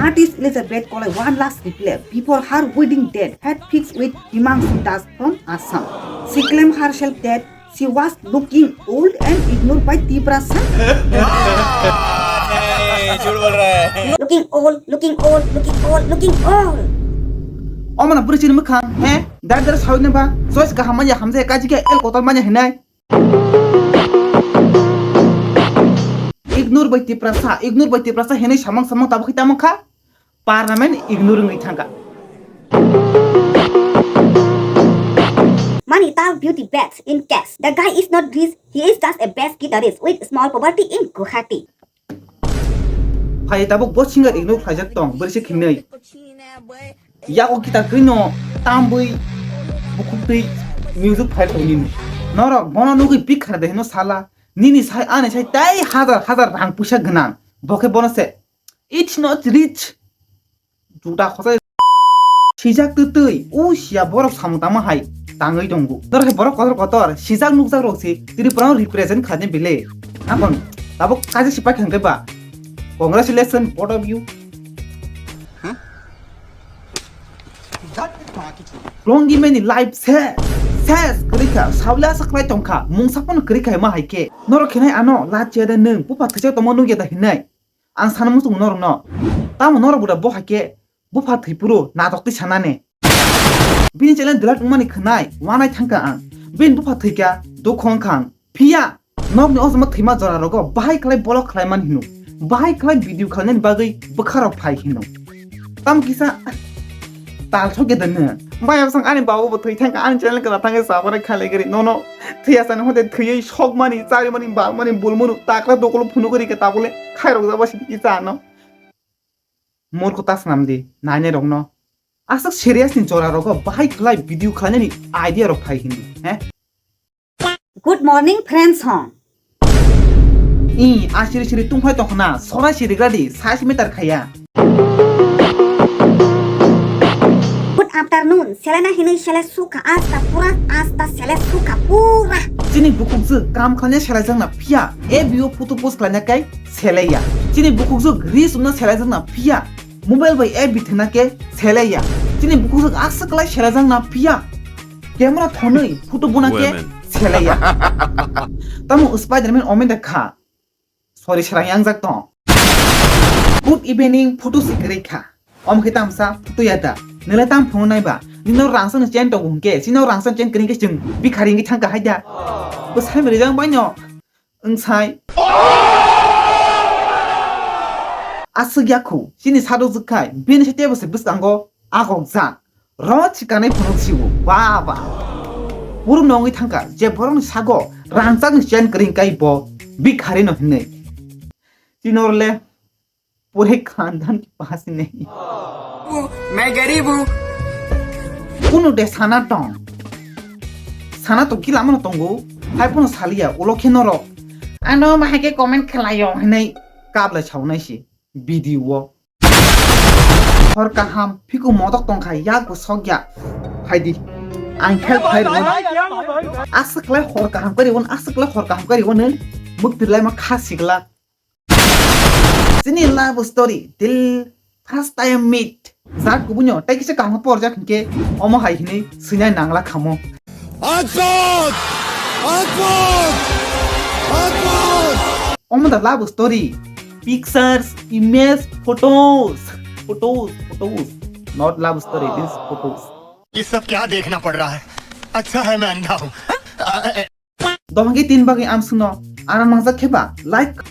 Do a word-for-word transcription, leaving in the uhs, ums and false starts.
Artist Elizabeth Koloi one last reply before her wedding date had fixed with Himanshu Das from Assam. She claimed herself that she was looking old and ignored by Tiprasa. Looking old, looking old, looking old, looking old. Omo na bwrwi chini mwkhang, he? Dar dar sawi na ba, choice kaham manya hamjaya, kaji khe el kotor manya hinai. Ignore bai Tiprasa, ignore bai Tiprasa hinai samang samang tabuk tamang kha. Parliament ignore wngwi thangkha. Money tall beauty bags in cash. The guy is not rich, he is just a best guitarist with small property in Guwahati. Phai tabuk bo singer ignore khlaijak tong, bwrwi se khingnai. Yago guitar kwino tambwi bukhuk twi music phai tongni. Norok bono nugwi big khara de hino sala. Nini sai ani sai tai hazar hazar rang puisa gwnang. Bo khe bono se. It's not rich. Juda khosai. Sijak twtwi, u siya borok samung tangma hai tangwi tongo. Norok hai borok kotor kotor, sijak nukjak rok si Tripura no represent khlaina bile. Nakon, tabuk kaisa sipai khangkhe ba. Congratulations, both of you. Longi meni life ses, ses kwrwi kha, sauli asa khlai tong kha, mungsa phano kwrwi kha ma hai khe. Norok khenai ano, la chiya da nwng, bupha thwichak tongma nukya da hinai. Ang sana muchung norok no. Tamo norok buda bo hai khe, bupha thwi phuru natok twi sanane. Bini channel delete wngmani khwnai, wanai thangkha ang. Bini bupha thwikha, dukhu wngkha ang. Phiya, nokni o joma thwima jora rogo bahai khlai vlog khlai man hino. Bahai khlai video khlainani bagwi bwkha rok phai hino. Tam kisa tal thok ya da nw. Bai absang ani babu bo thwi thangkha ani channel kala thangwi sabare khalai gari nono. Thwi asani hote thwi sok mani, chari mani, bal mani, bul mani, takla dokolo phunu gari ke tabule khai rok jaba si ki chano. Murkhu ta snam di, nainai rokno. Aswk serious ni jora rogo bahai khlai video khlainani idea rok phai hini, he? Good morning, friends hong. I, asiri siri tungphai tongkhna, sorai siri gradi, sais meter khaya. Good afternoon, selena hinui sele sukha asta pura, asta sele sukha pura. Chini bukhukjwk kam khlaina selaijakna phiya, A B O photo post khlaina kai selaiya. Chini bukhukjwk reels wngna selaijakna phiya, mobile bai A B thwngna khe selaiya. Chini bukhukjwk aswk kwlai selaijakna phiya, camera thonwi photo buna khe selaiya. Tamo Spiderman omen da kha. Sorry, serang yangjak tong. Good evening, photo si kwrwi kha. Om khe tamsa photo ya da. Nele tam phone nai ba. Nino rangsa ni chain tongo hwnkhe, sino rangsa chain kwrwi khe chwng bikhari wngwi thangkha hai da. Bo sai mari jang bai no. Wng sai. Aswk ya khu, chini sado jwk khai, bini se tebo se bwskango agok jak. Ro chikanai phunuk siwo, ba ba. Puru nongwi thangkha, je borokni sago rangchakni chain kwrwi kai bo, bikhari no hinwi. Chinor le pure khandan ki paas nahi. मैं गरीब हूँ। Kunu de sana tong. Sana to kila mano tongo, hai pono saliya, ulo khe norok. Ano ma hai khe comment khlaio hinwi kablai saunai si video o. Hor kaham, phiku modok tongkha, yak bo sokya. Phaidi. Ang help khai rw. Aswk lai hor kaham kari wan, aswk lai hor kaham kari wan. Mukti lai ma kha sigla. Chini love story, till first time meet. Jat kubunyo, tai kisa kaham porjak hinkhe, omo hai hinwi swinai nangla khamo. Omo da love story. Pictures, image, photos. Photos, photos. Not love story, this is photos. ये सब क्या देखना पड़ रहा है? अच्छा है मैं अंधा हूँ। Dohongi tin bagwi amsukno aram nangjak khe ba like